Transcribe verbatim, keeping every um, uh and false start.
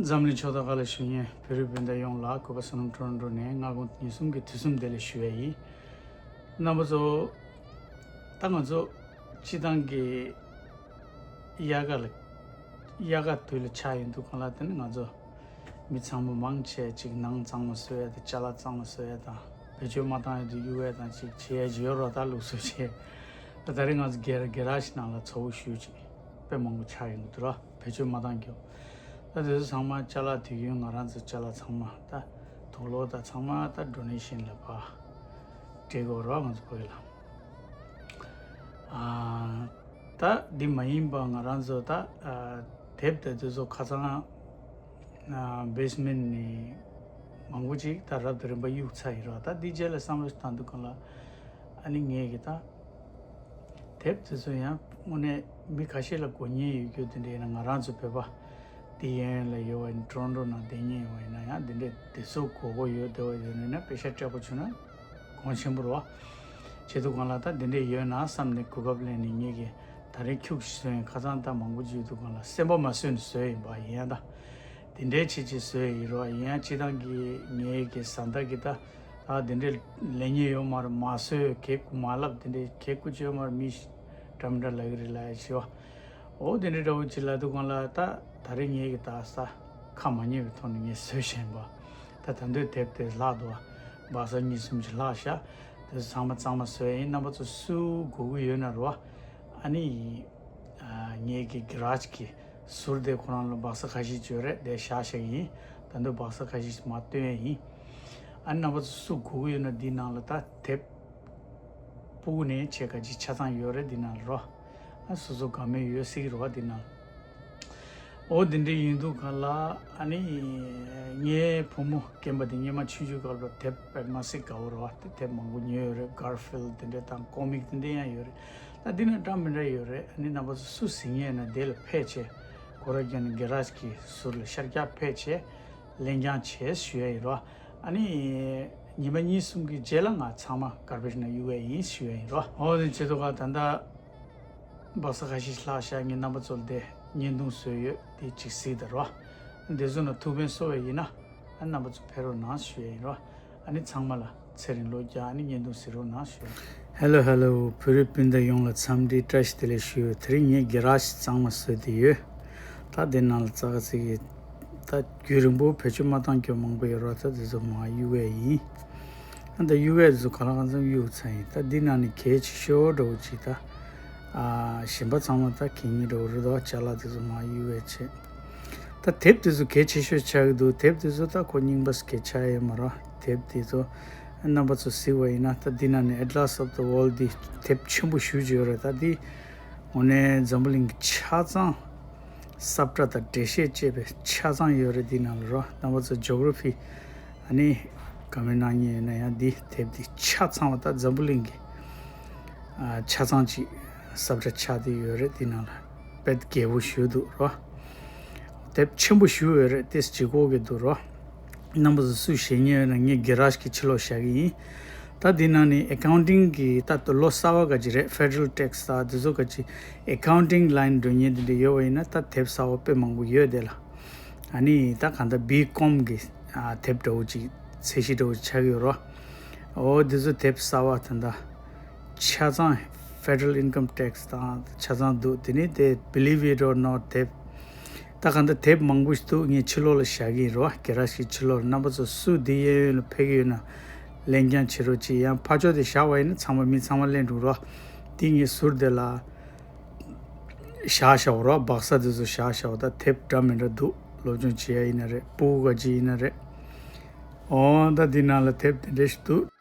འཛམ་གླིང་ཕྱོགས་དང་ག་ལ་བཞུགས་མཁན་བོད་རིགས་སྤུན་ཟླ་ཡོངས་ལ་གུས་པ་བསོད་ནམས་ཊོ་རོན་ཊོ་ནས་སྔ་དགོང་ཉིན་གསུམ་གྱི་དུས་གསུམ་བདེ་ལེགས་ཞུ་ཡས་ཡིན། རྣམ་པ་ཚོ། ད་ང་ཚོ་སྤྱི་བཏང་གི་དབྱར་ཁ་ལ་དབྱར་ཁ་དུས་ལ་ཆགས་ཡོང་དུས་གང་ལ་དེ་ནི་ང་ཚོ་མི་ཚང་མ་མང་ཆེ་ཅིག་ནང་གཙང་མ་བཟོ་ཡས་དང་ཅ་ལག་གཙང་མ་བཟོ་ཡས་དང་བེད་སྤྱོད་མ་བཏང་ཡས་དེ་གཡུག་ཡས་དང་ཅིག་བྱེད་ཡས་ཅིག་ཡོད་རོགས། ད་ལུགས་སྲོལ་བྱས། ད་ད་རེས་ང་ཚོ་གེ་ར་གེ་ར་ཞིག་ནང་ལ་ཚ་བོ་ཞུ་ཅིག་དཔེ་མང་པོ་ཆགས་ཡོང་གི་འདུག་ར། བེད་སྤྱོད་མ་བཏང་རྒྱུ། ད་དེ་ཚོ་ཚང་མ་ཅ་ལག་དུས་རྒྱུན་ང་རང་ཚོ་ཅ་ལག་ཚང་མ་ད་དུག་ལོག་ད་ཚང་མ་ད་ཌོ་ནེ་ཤན་ལ་ཕར་སྤྲད་དགོས་རོགས་ང་ཚོ་བོད་ལ། ཨ་ད་འདི་མ་ཡིན་པ་ང་རང་ཚོ་ད་ཨ་དེབ་དེ་དེ་ཚོ་ཁ་སང་ཨ་བེ་སི་མེན་ཊི་ནས་མང་པོ་ཅིག་ད་རབ་དང་རིམ་པ་གཡུག་ཚར་ཡིན་རོགས། ད་འདི་རྗེས་ལ་བསམ་བློ་ཞིག་བཏང་དུས་གང་ལ་ཨ་ནི་ངས་གི་ད། དེབ་དེ་ཚོ་ཡང་དངོས་གནས་མི་ཁ་ཤས་ལ་དགོས་མཁན་ཡོད་རྒྱུ་དེ་འདྲ་ཡིན་ན་ང་རང་ཚོ་བོད་པ་དེ་གཡས་གཡོན་ལ་ཡོད་པ་ཡིན་ཊོ་རོན་ཊོ་ནང་བསྡད་མཁན་ཡོད་པ་ཡིན་ན་ཡང་དེ་འདྲས་དེ་ཚོ་དགོས་མཁོ་ཡོད་བསྡད་པ་ཡོད་ན་པེ་ཤ་སྤྲད་པོ་བྱུང་ན་གོང་ཆེན་པོ་རེད་བ། བྱེད་དུས་གང་ལ་ད་དེ་འདྲས་ཡོད་ན་བསམ་ནས་གོ་སྐབས་ལེན་ནས་ངེད་ཀྱིས་ད་རེས་ཁྱུག་ཞིག་བཟོས་ཡིན། ཁ་སང་ད་མང་པོ་ཅིག་ཡོད་དུས་གང་ལ་སེམས་པ་མ་བཟོད་ནས་བཟོས་ཡིན་པ་ཡིན་ཡང་ད། དེ་འདྲའི་ཆེད་ཅིག་བཟོས་ཡིན་རོགས། ཡིན་ཡང་སྤྱི་བཏང་གི་ངའི་གི་བཟའ་ཟླ་གི་ད་ད་དེ་འདྲའི་ལས་ཉེས་ཡོད་མ་རེད། མ་བཟོས་གད་སྐུ་མ་ལབ་དེ་འདྲའི་གད་སྐུ་ཅི་ཡོད་མ་རེད། མི་འདྲ་མི་འདྲ་ལབ་ཀྱི་རེད་ལབ་ཡ་ཞི་བ། འོ་དེ་འདྲའི་འདྲ་བོ་ཅིག་ལབ་དུས་གང་ལ་ད་ད་རེས་ངའི་གི་ད་ས་ཁ་མ་ཉེས་པའི་ཐོག་ནས་ངས་བཟོས་བཞིན་པ། ད་ད་འདོད་དེབ་དེ་ལྷག་འདུག་བ། སྦག་ས་གཉིས་གསུམ་ཅིག་ལྷག་ཤག་དེ་ཚོ་ཚང་མ་གཙང་མ་བཟོས་ཡིན། རྣམ་པ་ཚོ་སུ་དགོས་ཀྱི་ཡོད་ན་རོགས། ཨ་ནི། ངའི་གི་གི་རཱཇ་གི་ཟུར་དེ་ཁོ་རང་ལ་སྦག་ས་ཁ་ཤས་ཅིག་ཡོད་རེད། དེ་བཞག་བཞག་གི་ཡིན། ད་དུང་སྦག་ས་ཁ་ཤས་ཤིག་མར་བཏོན་ཡ་ཡིན། ཨ་ནི་རྣམ་པ་ཚོ་སུ་དགོས་ཀྱི་ཡོད་ན་འདི་ནང་ལ་ད་དེབ་སྤུ་གུ་ནས་བྱས་ག་ཅིག་ཆ་ཚང་ཡོད་རེད་འདི་ནང་ལ་རོ། ཨ་སོ་སོ་དགའ་མོས་ཡོད་སྲིད་ཀྱི་རོ་འདི་ནང་ལ། འོ་འདི་འདྲ་ཡིན་དུས་ག་ལ་ཨ་ནི་ངའི་བུ་མོ་རྒན་པ་དེ་སྔོན་མ་ཆུང་ཆུང་སྐབས་ལ་དེབ་དཔེ་མ་སྲིད་དགའ་བོ་རོ། དེ་དེབ་མང་པོ་ཉོས་ཡོད་རེད། གར་ཕིལ་དེ་འདྲ་དང་ཀོ་མིག་དེ་འདྲ་ཡང་ཡོད་རེད། ད་འདི་ནས་འདྲ་མི་འདྲ་ཡོད་རེད། ཨ་ནི་རྣམ་པ་ཚོ་སུ་གཟིགས་མཁན་ཡོད་ན་དེ་ལ་ཕེབས་བྱས་གོ་ར་རྒྱག་ནས་གེ་རཱཇ་གི་ཟུར་ལ་ཤར་རྒྱག་ཕེབས་བྱས་ལེན་རྐྱང་བྱས་ཞུ་ཡ་ཡིན་རོ། ཨ་ནི་ཉི་མ་གཉིས་གསུམ་གྱི་རྗེས་ལ་ང་ཚང་མ་གར་བེཇ་ནང་གཡུག་ཡ་ཡིན་ཞུ་ཡ་ཡིན་རོ། འོ་དེ་བྱེད་དུས་ག་ད་ལྟ་སྦག་ས་ཁ་ཤས་ལྷག་ཤག་ངས་རྣམ་པ་ཚོ་ལ་དེ་བརྙན་ཐུང་བཟོས་ཡོད། དེ་གཅིག་གཟིགས་དང་རོ། དེ་ཚོ་ནང་ཐུགས་ཕན་གསོས་པ་ཡིན་ན་ཨ་རྣམ་པ་ཚོ་ཕེབས་རོགས་གནང་ཞུ་ཡ་ཡིན་རོ། ཨ་ནི་ཚང་མ་ལ་ཚེ་རིང་ལོ་བརྒྱ། ཨ་ནི་བརྙན་ཐུང་གཟིགས་རོགས་གནང་ཞུ། ཧེ་ལོ་ཧེ་ལོ། བོད་རིགས་སྤུན་ཟླ་ཡོངས་ལ་འཚམས་འདྲི་བཀྲ་ཤིས་བདེ་ལེགས་ཞུ། དེ་རིང་ངས་གེ་རཱཇ་གཙང་མ་བཟོས་ཏེ་ཡོད། ད་དེ་ནང་ལ་ཙག་ཙིག་གི་ད་རྒྱུན་རིང་པོ་བེད་སྤྱོད་མ་བཏང་རྒྱུ་མང་པོ་ཡོད་རོགས། ད་དེ་ཚོ་མར་གཡུག་ཡས་ཡིན། ཨ་ད་གཡུག་ཡས་དེ་ཚོ་ག་ལ་གང་འཚམ་གཡུག་ཚར་ཡིན། ད་འདི་ནང་ནས་གལ་ཆེ་ཤོས་འདྲ་བོ་ཅིག་ད་ཨ་གཞན་པ་ཚང་མ་ད་གད་སྙིགས་འདྲ་བོ་རེད་དོ། ཅ་ལག་དེ་ཚོ་མར་གཡུག་ཡས་བྱེད། ད་དེབ་དེ་ཚོ་གལ་ཆེ་ཤོས་ཆགས་ཀྱི་འདུག་དེབ་དེ་ཚོ་ད་ཁོ་རྙིང་པ་གལ་ཆགས་ཡོད་མ་རེད། དེབ་དེ་ཚོ་རྣམ་པ་ཚོ་གཟིགས་པ་ཡིན་ན་ད་འདི་ནང་ནས་Atlas of the World འདི་དེབ་ཆེན་པོ་ཞེ་པོ་ཅིག་ཡོད་རེད། ད་འདི་དངོས་གནས་འཛམ་བུ་གླིང་གི་ཆ་ཚང་ས་བཀྲ་དང་འགྲེལ་བཤད་བཅས་པའི་ཆ་ཚང་ཡོད་རེད། འདི་ནང་ལ་རོ། རྣམ་པ་ཚོ་ཇོ་གྷ་ར་ཕི་ཨ་ནི་དགའ་མོས་གནང་མཁན་ཡོད་ན་ཡང་འདི་དེབ་འདི་ཆ་ཚང་བ་ད་འཛམ་བུ་གླིང་གི་ཨ་ཆ་ཚང་ཅིག་ས་བཀྲ་ཆགས་བསྡད་ཡོད་རེད། འདི་ནང་ལ་དཔེ་རྒྱས་པོ་ཞེ་པོ་འདུག་རོ། དེབ་ཆེན་པོ་ཞེ་པོ་ཡོད་རེད། དེ་ལྗིད་ཁོག་གི་འདུག་རོ། རྣམ་པ་ཚོ་སུ་ཤེས་མཁན་ཡོད་ན་ངས་གེ་རཱཇ་གི་ཕྱི་ལོགས་བཞག་གི་ཡིན། ད་འདི་ནང་ནས་ཨེ་ཁའུན་ཊིང་གི་ད་ལྟ་ལོ་གསར་པ་ག་ཅིག་རེད། Federal Tax ད་དེ་ཚོ་ག་ཅིག་ཨེ་ཁའུན་ཊིང་ལའིན་འགྲོ་མཁན་དེ་འདྲ་ཡོད་པ་ཡིན་ན་ད་དེབ་གསར་པ་དཔེ་མང་པོ་ཡོད་དེ་ལ། ཨ་ནི་ད་གང་ལྟར་བི་ཀོམ་གི་ཨ་དེབ་འདྲ་བོ་ཅིག་ཚད་གཞི་འདྲ་བོ་ཆགས་ཀྱི་ཡོད་རོ། འོ་དེ་ཚོ་དེབ་གསར་པ་ད་ལྟ་ཆ་ཚང་Federal Income Tax དང་ཆ་ཚང་འདུག་དེ་ནི་དེ་Believe It or Not དེབ། ད་གང་ལྟར་དེབ་མང་པོ་ཞིག་འདུག་ངས་ཕྱི་ལོགས་ལ་བཞག་གི་ཡིན་རོ། གེ་རཱཇ་གི་ཕྱི་ལོགས་ལ། རྣམ་པ་ཚོ་སུ་འདི་གཡས་གཡོན་ལ་ཕེབས་ཀྱི་ཡོད་ན་ལེན་རྐྱང་བྱེད་རོགས་གྱིས། ཡང་ཕར་ཕྱོགས་དེ་བཞག་པ་ཡིན་ན་ཚང་མ་མི་ཚང་མ་ལེན་འགྲོ་རོ། འདི་ངས་ཟུར་དེ་ལ་བཞག་བཞག་པ་རོ། སྦག་ས་དེ་ཚོ་བཞག་བཞག་པ། ད་དེབ་འདྲ་མི་འདྲ་འདུག་སློབ་སྦྱོང་བྱེད་ཡ་ཡིན་ན་རེད། སྤུ་གུ་ག་ཅི་ཡིན་ན་རེད། འོ་ད་འདི་ནང་ལ་དེབ་དེ་འདྲ་ཞིག་འདུག